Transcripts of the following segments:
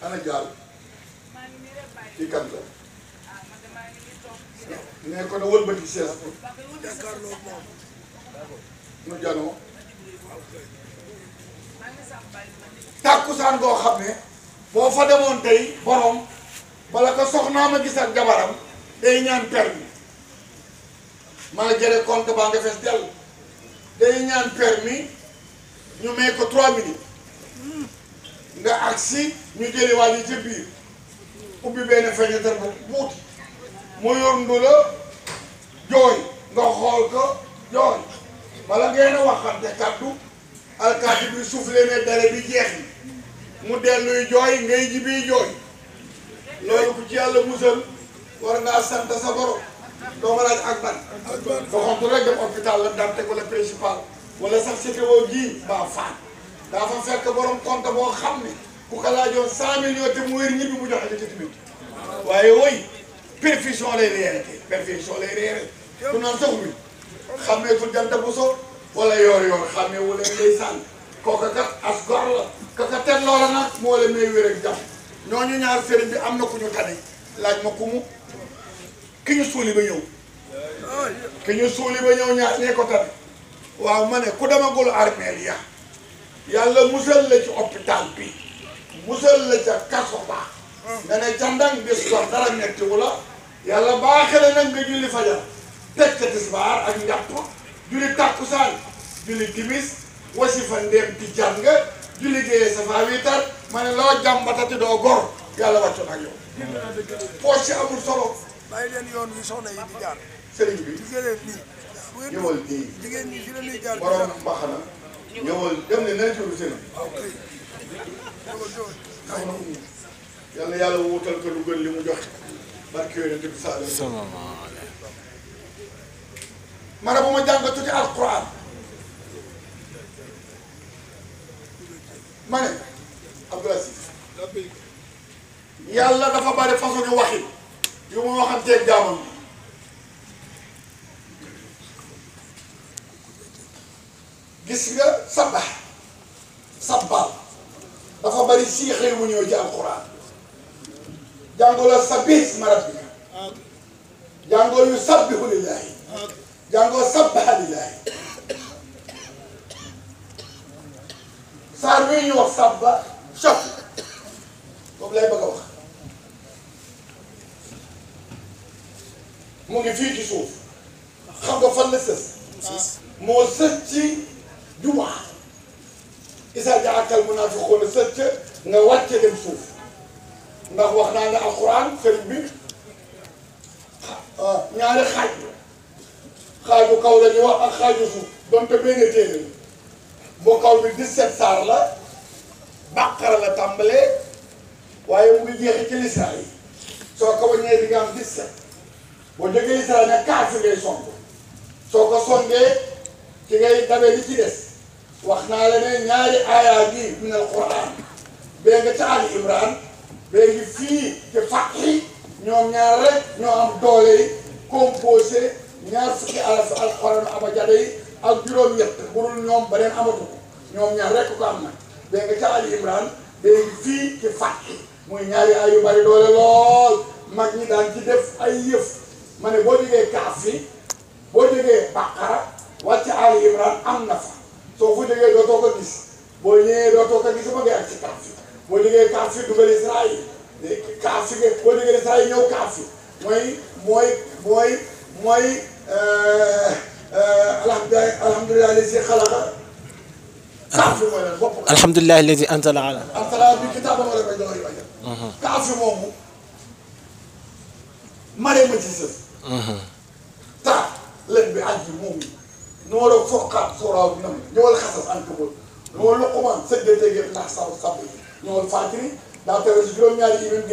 ana jaal kii kan la ne ko na wëlbati sees nu janoo tàkkusaan goo xam ne boo fa demoon tey borom bala ko soxnaa ma gis ak jabaram day ñaan permis maa jëre compte baa nga fees dell day ñaan permis ñu may ko 3 minutes nga agsi ñu jëli waa yi ca biir ubbi benn fenêtre bu buuti mu yondu la jooy nga xool ko jooy bala ngeen a waxante kàddu alkaati bi soufflé ne dara bi jeex mu delluy jooy ngay ji biy jooy loolu ku ci yàlla musal war ngaa sant sa borom doo ma laaj ak ban doxantu rek dem hôpital la dante wala principal wala sax CTO ji baa faat daa fa fekk borom compte boo xam ne ku ko laajoon 100 millions te mu wér ñibbi mu joxe ci tamit waaye woy perfection lay réalité perfection lay réalité ku naan sax mi xàmmeetul jant bu so wala yoor xàmmee wu leen ngay sànni kooka kat as gor la kaka teg loola nag moo la may wér ak jàmm ñooñu ñaar sëriñ bi am na ku ñu tane laaj ma ku mu ki ñu suuli ba ñëw ki ñu suuli ba ñëw ñaar nee ko tane waaw ma ne ku demagul armeel ya yàlla musal la ci hôpital bi musal la ca kaso ba nga ne jandang bis gor dara mettiwu la yàlla baaxale nag nga julli fajar teg ca tisbaar ak njàpp julli tàkkusaan julli timis wasifa ndéem di jàng julli géeyee sa faa wiitar ma ne loo jàmbatati doo gor yàlla wàccoon ak yow poche si amul solo bàyyi leen yoon wi soxna yi di jaar sëriñ bi jigéen nii ñëwal nii jigéen ñi fi la ñuy jaar borom mbaxana ñëwal dem ne na julu sëriñ yàlla yàlla wuutal ko lu gën li mu joxe barke yonent bi sallallahu alayhi ma ne bu ma jàng tuuti alquran ma ne Abdoul Aziz yàlla dafa bari façon yu waxi yu ma waxanteeg jaamam bi gis nga sabbal dafa bari siixe yu mu ñëw ci alquran jàngoo la sabbih isma rabbika jàngoo yu sabbihu lillahi jàngoo sabbaha lillahi saar wi ñu wax sabba shaf boobu lay bëgg a wax mu ngi fii ci suuf xam nga fan la sës moo sës ci jumaa isa jaakal munaafiquuna sës ca nga wàcce dem suuf ndax wax naa ne alquran sëriñ bi ñaari xaaj xaaju kaw la ñuy wax ak xaaju suuf donte benn téere la boo kaw bi 17 saar la bàqara la tàmbalee waaye mu ngi jeexi ci lisra yi soo ko waññee di nga am 17 boo jógee lisra ne kaaf ngay song soo ko songee ci ngay dabee li ci des wax naa la ne ñaari aaya gi min al quran bee nga ca Ali Imran bee ngi fii ci Fathi ñoom ñaar rek ñoo am doole yi composé ñaar fukki alaf alquran abajada yi ak juróom-ñett burul ñoom beneen amatu ko ñoom ñaar rek ko am nag bee nga ca Ali Imran bee ngi fii ci Fathi muy ñaari ay yu bari doole lool mag ñi daan ci def ay yëf ma ne boo jógee kaaf fi boo jógee Baqara wàcc Ali Imran am na fa soo fu jógee dootoo ko gis boo ñëwee dootoo ko gis ba ngay ak ci kaaf fi boo jógee kaaf fi dugal Israël kaaf fi boo jógee Israël ñëw kaaf fi mooy alhamdulilah lazi xalaqa kaaf fi mooy lan bopp alhamdulilah alladi anzala ala bi kitaaban wala bay doy waja kaaf fi moomu maree ma ci sës taa len bi aj bi moom noo la foqaat sooraaw nam ñëwal xasas ankabul ñëwal luqumaan sëddeteegee ndax sab yi ñëwal faatiri daa tere si juróom-ñaari imim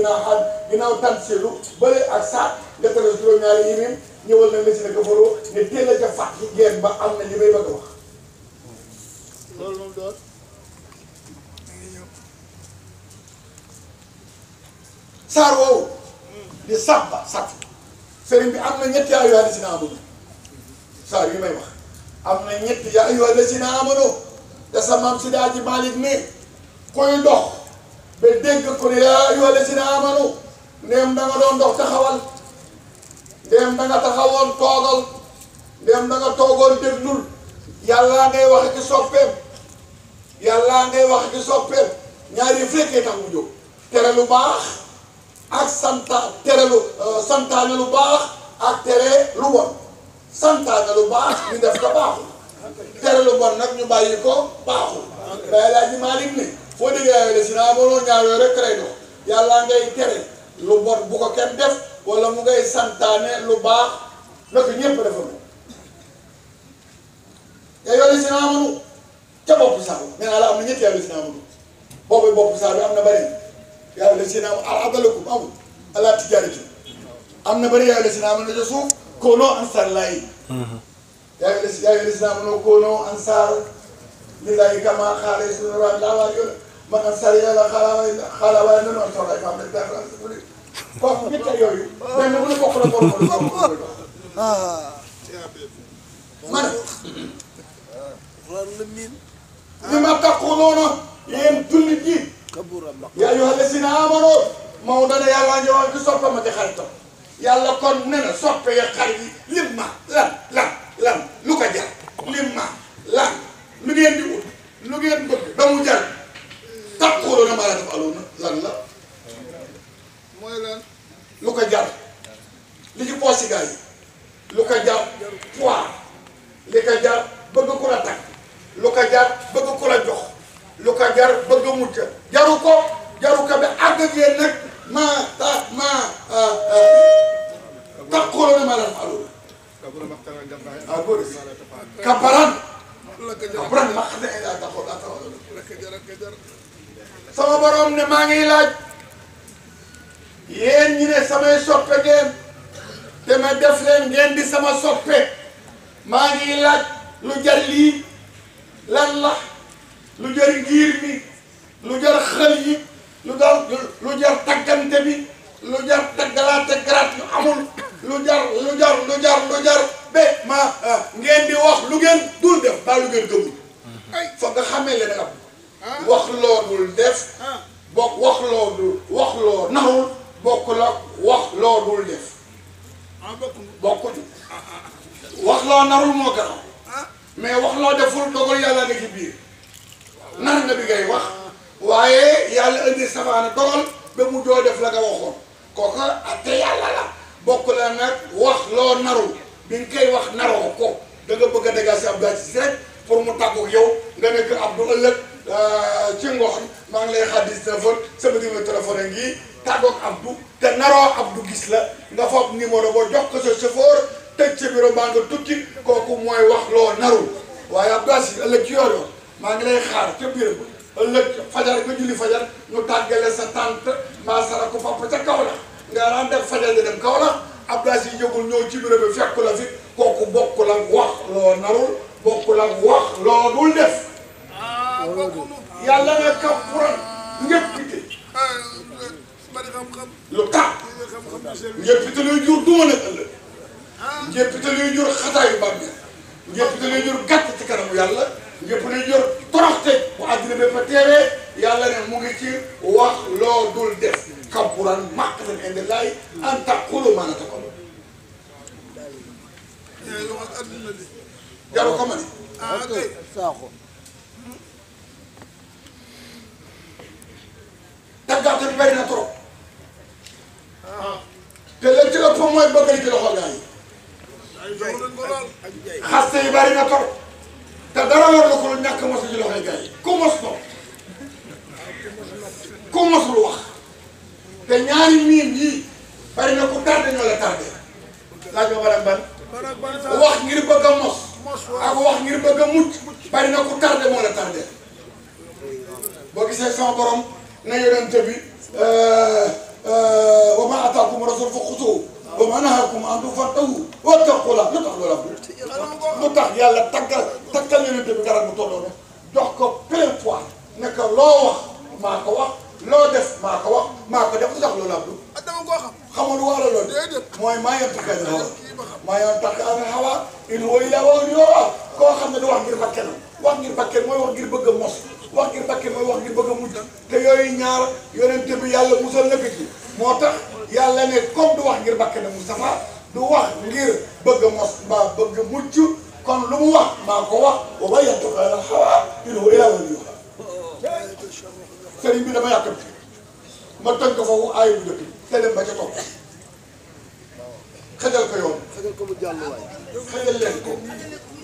ginnaaw tant seelu bële ak saat nga tere si juróom-ñaari imim ñëwal na la si ne kafaroo ne teel a ca fàtt ci geen ba am na li may bëgg a wax loolu moom doon saar woowu di sabba sat sëriñ bi am na ñetti yaa yoo si naa amano saar yi may wax am na ñetti yaa yoo si naa amano te sa maam si daa ji Malick ne koy dox ba dégg ko ne yaa ayyuhal lazina amanu ndéem da nga doon dox taxawal ndéem da nga taxawoon toogal ndéem da nga toogoon déglul yàllaa ngay wax ci soppeem yàllaa ngay wax ci soppeem ñaari yi fekkee tax mu jóg tere lu baax ak santaane lu baax ak tere lu bon santaane lu baax ñu def ko baaxul tere lu bon nag ñu bàyyi ko baaxul day laaj di Maalik ne foo déggee yaa la si naa mënoo ñaar yooyu rek lay dox yàllaa ngay tere lu bon bu ko kenn def wala mu ngay santaane lu baax naka ñépp dafa moom yaa yoo la si naa mënu ca bopp saako nee naa la am na ñetti yaa la si naa mënu boobu bopp saako bi am na bëri yaa la si naa mënu adalakum amul ala tijaarati am na bëri yaa la si naa mënu ca suuf koonoo ansar laay yaa la si naa mënu koonoo ansar lillahi kama xaale suñu rajo laa yoon man ansar yàlla xaaral waaye noonu am soxla yi ma am rek daa kooku ñett yooyu benn bu ne bokk la borom man li ma taquluuna yéen jullit yi yaa ayyuhal lazina aamanu Maodo ne yàlla ñëwoon ci soppam ak xaritam yàlla kon ne na soppe ya xarit yi lim ma lan lu ko jar lim ma lan lu ngeen di wut lu ngeen bëgg ba mu jar taquluuna maa laa taf'aluuna lan la mooy lan lu ko jar li ci poos si gars yi lu ko jar poids li ko jar bëgg ku la takk lu ko jar bëgg ku la jox lu ko jar bëgg mucc jaru ko ba àgg ngeen nag taquluuna maa laa taf'aluuna kabaran sama borom ne maa ngi laaj yéen ñi ne samay soppe ngeen te ma def leen ngeen di sama soppe maa ngi laaj lu jar lii lan la lu jar giir mi lu jar xël yi lu jar taggante bi lu jar taggalaate garaat yu amul lu jar ba ma ngeen di wax lu ngeen dul def ba lu ngeen gëmul ay foog nga xamee leen ab wax loo dul def bokk wax loo narul bokk la wax loo dul def bokkut wax loo narul moo gën mais wax loo deful dogal yàlla nga ci biir nar nga bi ngay wax waaye yàlla indi safaana dogal ba mu joo def la nga waxoon kooka te yàlla la bokk la nag wax loo narul bi nga koy wax naroo ko da nga bëgg a dégager Abdou Aziz rek pour mu tàggu yow nga nekk Abdou ëllëg ci ngoon maa ngi lay xaddis téléphone sama numéro téléphone ngi tàggoog Abdou te naroo Abdou gis la nga foog numéro boo jox ko sa chauffeur tëj ca bureau baa nga tukki kooku mooy wax loo narul waaye Abdou Aziz ëllëg ci yoor maa ngi lay xaar ca bureau ba ëllëg fajar nga julli fajar ñu tàggale sa tante maa sara ko papa ca kaw la nga daan def fajar nga dem kaw la Abdou Aziz jógul ñëw ci bureau bi fekk la fi kooku bokkul ak wax loo narul bokkul ak wax loo dul def yàlla nga kappuran njëppite lu tax njëppite luy jur duma nag ëllëg njëppite luy jur xataayu bàmmeel njëppite luy jur gàtt ci kanamu yàlla njëpp luy jur toroxte bu àddina bépp a teewee yàlla ne mu ngi ci wax loo dul def kappuran maqtan inda llaahi an taqulu maa laa taf'aluun jaru ko ma ni tàggaate bi bari na trop te léegi ci ëpp mooy bëgg ci loxo gaa yi xaste yi bari na trop te dara war la ko lu ñàkk mosu ci loxoy gaa yi ku mos ko ku mosul wax te ñaari miin yii bari na ku tardé ñoo la tardé laaj ma barak ban wax ngir bëgg a mos ak wax ngir bëgg a mucc bari na ku tardé moo la tardé boo gisee sama borom na yonente bi wa ma ataakum rasul fa xutuuhu wa ma nahaakum anhu fantahu wattaqullaaha lu tax loolu am lu tax yàlla taggal yonente bi garab bu tolloo jox ko plein poids ne ko loo wax maa ko wax loo def maa ko wax maa ko def lu tax loolu am du xamul wala loolu mooy maa yantiqu anil hawaa maa yantiqu anil hawaa in huwa illaa wahyun yuuhaa koo xam ne du wax ngir bakkenam wax ngir bakken mooy wax ngir bëgg a mos wax ngir bakken mooy wax ngir bëgg a mujj te yooyu ñaar yonent bi yàlla musal na ko ci moo tax yàlla ne comme du wax ngir bakken Moustapha du wax ngir bëgg a mos mbaa bëgg a mucc kon lu mu wax maa ko wax wa ma yantiqu anil hawaa in huwa illaa wahyun yuuhaa sëriñ bi dama yàkkamti ma tënk foofu aay bu njëkk te dem ba ca topp xajal ko yoon xajal ko mu jàll waay. xajal leen ko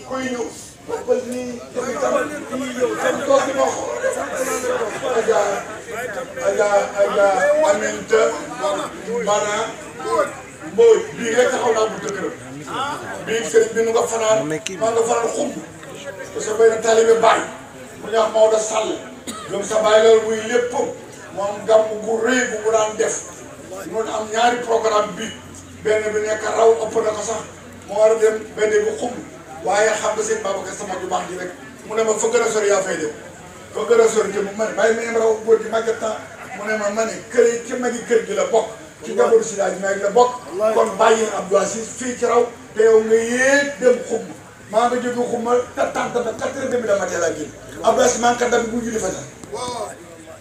kuy ñëw boppal nii tamit tam toog di wax Adja Aminta Mana Mbooy bii rek taxaw naa bu dëkkëram bii sëriñ bi nu nga fanaan maa nga fanaan xumb te sa benn taalibe baay mu ñu wax Maodo Sall gëm sa baay loolu muy léppam moom gàmm gu rëy bu mu daan def noonu am ñaari programme bi benn bi nekk raw ëpp na ko sax moo war a dem benn bu xumb waaye xam nga seen Babacar sama ju baax ji rek mu ne ma fa gën a sori yaa fay dem fa gën a sori te mu ma ne bàyyi ma raw góor gi màgget temps mu ne ma ne kër yi ci magi kër gi la bokk ci jabaru si daal ji la bokk kon bàyyi Abdou Aziz fii ci raw te yow nga yéeg dem xumb maa nga jóge xumb te tant ba 4h30 la matin laa génn Abdou Aziz maa ngi kat bi bu julli fa waaw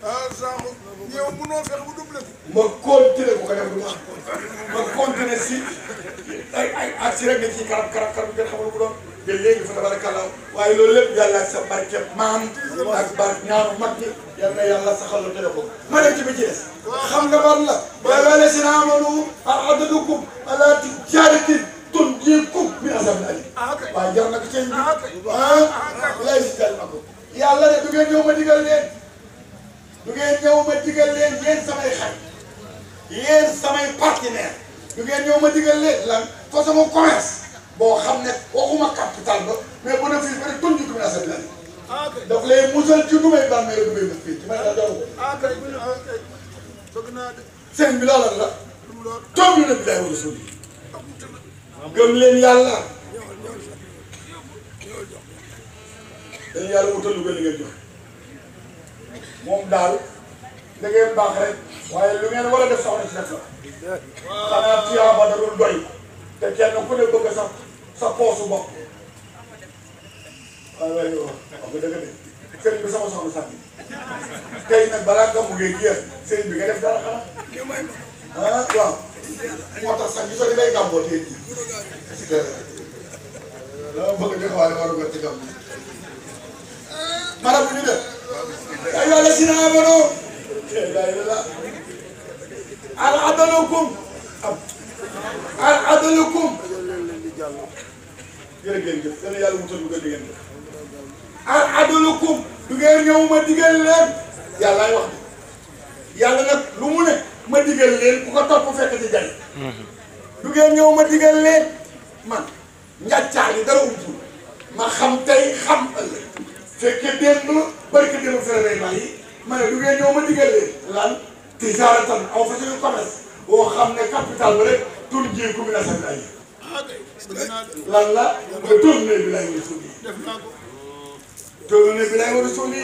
ah Sakho yow mënoo fexe bu doublé ko. ma continué ko def lu ma continué si ay ak si rek nga ciy karab bi ngeen xamul ko doon te léegi fa tabarakallah waaye loolu lépp yàlla ak sa barke maam ak barke ñaanu mag ñi yal na yàlla saxal la tële ko ma dem ci bi ci des xam nga ban la wala lasina amanu a'addukum ala tijaratin tunjiikum min azabin alim waaye jar na ko seen bi lay si jàll ako yàlla ne du ngeen ñëw ma digal leen du ngeen ñëw ma digal leen yéen samay xarit yéen samay partenaire du ngeen ñëw ma digal leen lan façon commerce boo xam ne waxuma capital ba mais bénéfice ba ne tuñ ko menacé bi la daf lay musal ci nu may bàmmee du may mën fii ci may la jaru ko sëñ bi loolal la toog na bi lay war a soli gëm leen yàlla dañu yàlla wutal lu gën li ngeen jox moom daal da ngeen baax rek waaye lu ngeen war a def soxna si def la xanaa tiyaaba da dul doy te kenn ku ne bëgg sa poosu bopp waaye waaye yow wax nga dëgg de sëriñ bi sama soxna sànni tey nag balaa nga buggee jeex sëriñ bi nga def dara xanaa waaw moo tax sax gisoo di day gàmboo tey jii dama bëgg di xawaale waru nga ci gàmm mara bu ñu def ay wala si naa amano al adalukum al adalukum jërëjëf dana yàlla wutal lu gën di ngeen def al adalukum du ngeen ñëw ma digal leen yàllaay wax bi yàlla nag lu mu ne ma digal leen ku ko topp fekk ci jari du ngeen ñëw ma digal leen man njàccaar yi dara umpul ma xam tey xam ëllëg fekke démb barke démb fere bàyyi ma ne du ngeen ñëw ma digal leen lan tijaaratan aw fa suñu commerce boo xam ne capital ba rek tur ji ku mi na seen ay lan la nga tourné bi lay war a suuli tourné bi lay war a suuli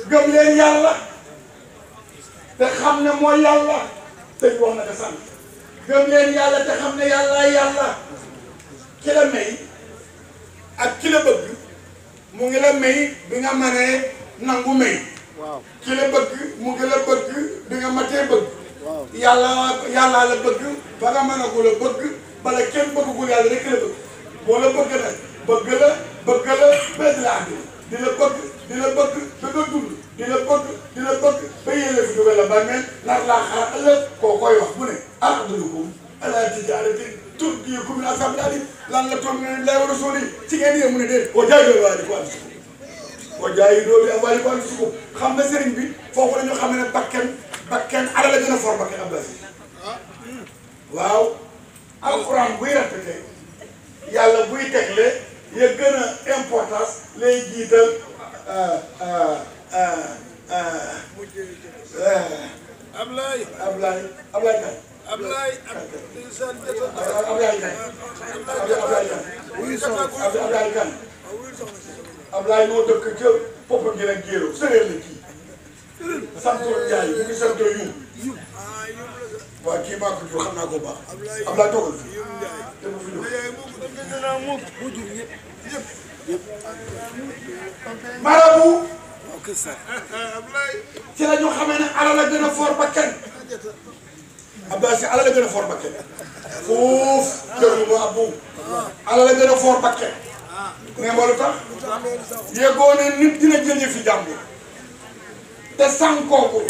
gëm leen yàlla te xam ne mooy yàlla te wax na ko sànq gëm leen yàlla te xam ne yàlla yàlla ki la may ak ki la bëgg mu ngi la may bi nga mënee nangu may ki la bëgg mu ngi la bëgg bi nga matee bëgg yàlla la bëgg ba nga mën a ko la bëgg bala kenn bëggul yàlla rek la bëgg boo la bëgg nag bëgg la ba di la àddina di la bëgg ba nga dund di la bëgg ba yéene fi dugal la bàmmeel nar laa xaar ëllëg koo koy wax bu ne a'addukum ala tijaaratin tunjiikum min azaabin aliim lan la toog ne lay war a sóoli ci ngeen yee mu ne déet wa jaahidu bi amwaalikum anfusakum xam nga sëriñ bi foofu la ñu xam ne bakken ala la gën a for bakken Abdou Aziz waaw alxuraan buy répété yàlla buy tegle ya gën a importance lay jiital Ablaye Kane Ablaye Kane Ablaye moo dëkk ca boppam gi nag géero séréer la kii santo Njaay ñu ngi santo yu waaw kii maa ko jur xam naa ko baax Ablaye toogal fi te mu fi ñëw marabu ci la ñu xamee ne alal la gën a foor bakkan Abdou si alal la gën a foor bakkan fuuf jëru mu abbu alal la gën a foor bakkan mais moo lu tax yëgoo ne nit dina jël yëfi jàmbur te sànkoo ko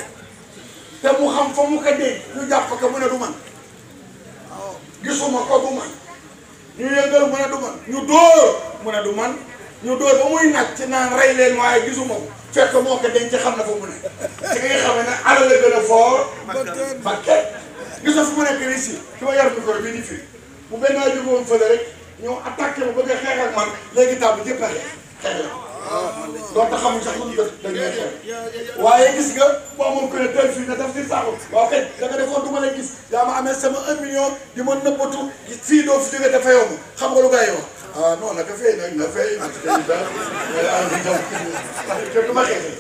te mu xam fa mu ko dégg ñu jàpp ko mu ne du man gisuma ko du man ñu yëngal mu ne du man ñu dóor mu ne du man ñu dóor ba muy nag ci naan rey leen waaye gisuma ko fekk moo ko denc xam na fa mu ne ci nga xam ne alal la gën a foor bakkan gisoo fi mu nekk nii si ki ma yor micro bii di firi bu benn waa jógoon fële rek ñëw attaqué ma bëgg a xeex ak man léegi tàbb jëpp a xeex la doonte xamuñ sax lu ñu def dañuy xeex waaye gis nga boo amoon ko ne tel fii ne daf si saako waaw kay da nga defoon du ma lay gis yaa ma amee sama 1 million di ma nëbbatu fii doo fi jóge te fayoo ma xam nga lu gars yi wax ah non naka fay nag na fay na tey daal wala am di jaw kenn du ma xeexee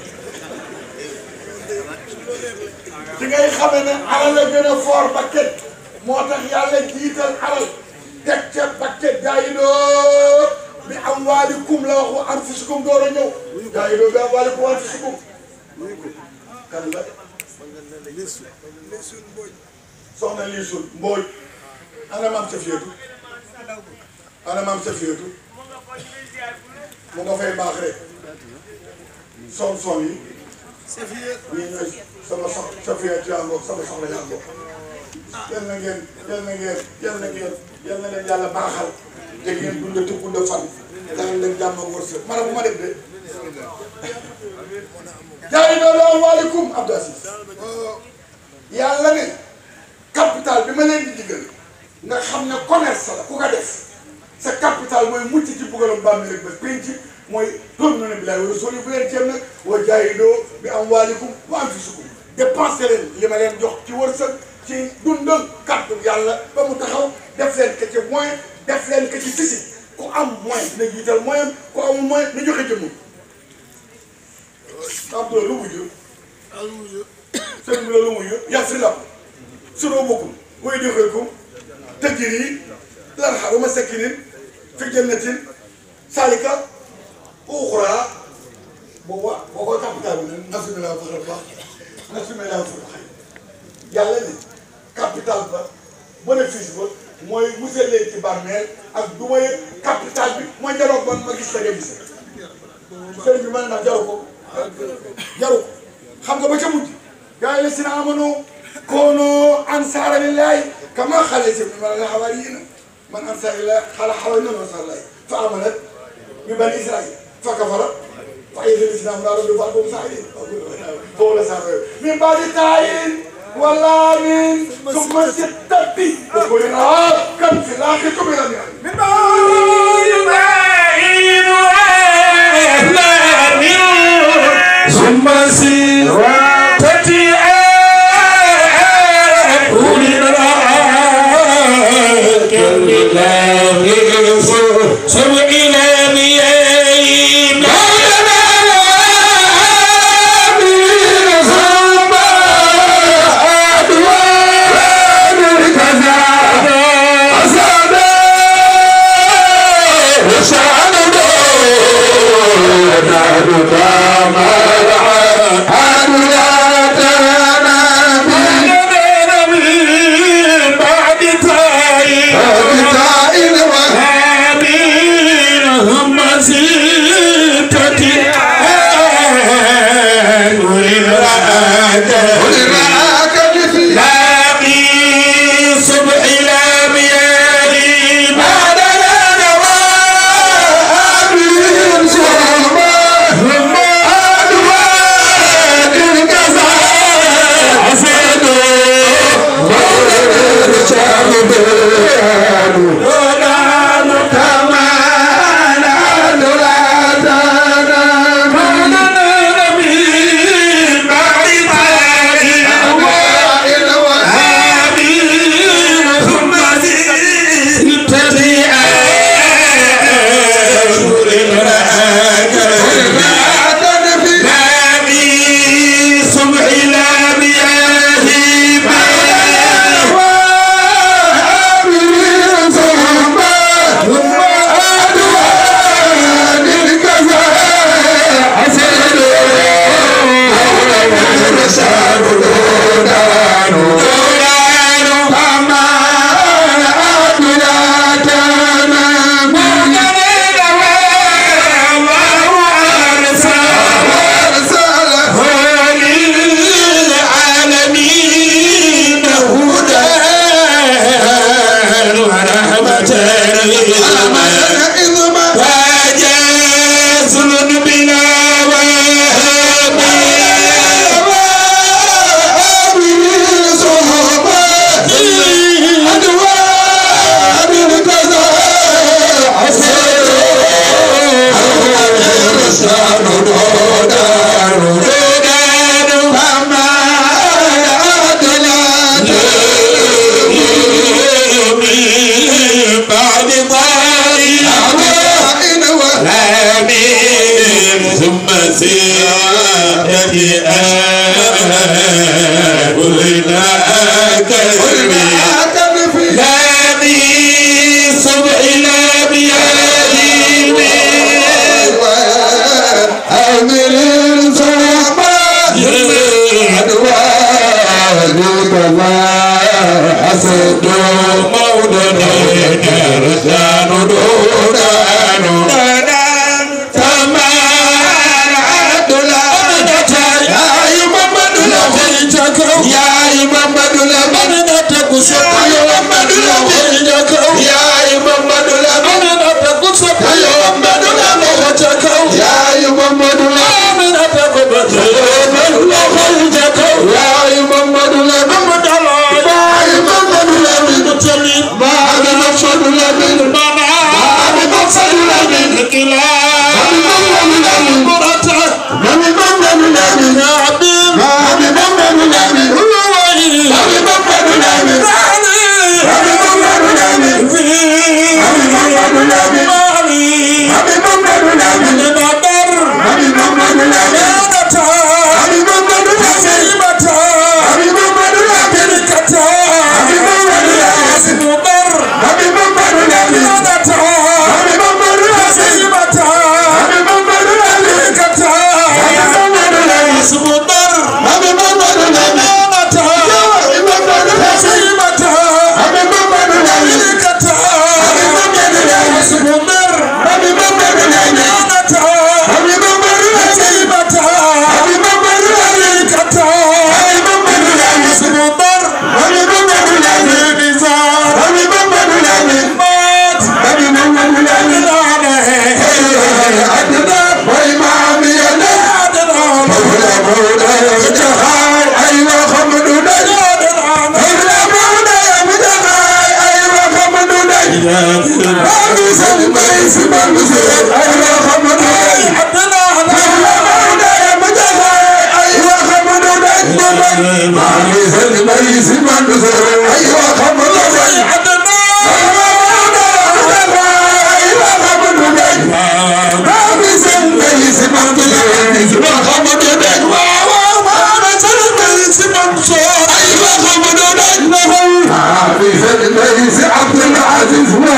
ci ngay xamee ne alal la gën a foor bakket moo tax yàlla jiital alal teg ca bakket jaayidoo bi am waalikum la wax wa anfusikum door a ñëw jaayidoo bi am waalikum wa anfusikum kan la soxna liisul mbooj ana maam Safiyatu ana maam Safiyatu mu nga fay baax rek son yi ñii ñooy sama Safiyatu yaa ngoog sama soxla yaa ngoog yal na leen yàlla baaxal te ngeen dund te gudd fan daal leen jàmm ak wërsëg mara bu ma def de jaay doon waaleykum Abdou Aziz yàlla ne capital bi ma leen di digal nga xam ne commerce la ku ko def sa capital mooy mucc ci bugaloon bàmmeel rek ba penc mooy doon na ne bilaay wala soo bu leen ceeb nag wa jaay doo bi am waaleykum wa anfusikum dépensé leen li ma leen jox ci wërsëg ci dundal kàddu yàlla ba mu taxaw def leen ko ci moyen def leen ko ci physique ku am moyen na jiital moyen ku amul moyen na joxe jëmm Abdou lu mujj sëñ bi la lu mujj yàfri la suroo bokkum koy joxeekum tëjjir yi lan xaruma sakkinin fi jannatin salika uxra boo koy capital bi ne nasimila faxal baax nasimila faxal yàlla ne capital ba bénéfice ba mooy musal leen ci bàmmeel ak du may capital bi mooy jaroo ban ma gis la nga gis sëriñ bi ma ne ndax jaru ko xam nga ba ca mujj yaa ngi la si na amoon kono ansaara lillahi kama xale si man la xawaariyiina man ansaara lillahi xala xawari na nasarallahi fa amanat bi bani israil fa kafara fa ayyadal islam la rabbi fa atum saidin foofu la saa min baadi taayin ولا من ثم ستة وقلنا كم في الآخر كبيرا يعني من بعين وأهلا من ثم ستة وقلنا كم في الآخر ثم إلى مياه I'm عبد العزيز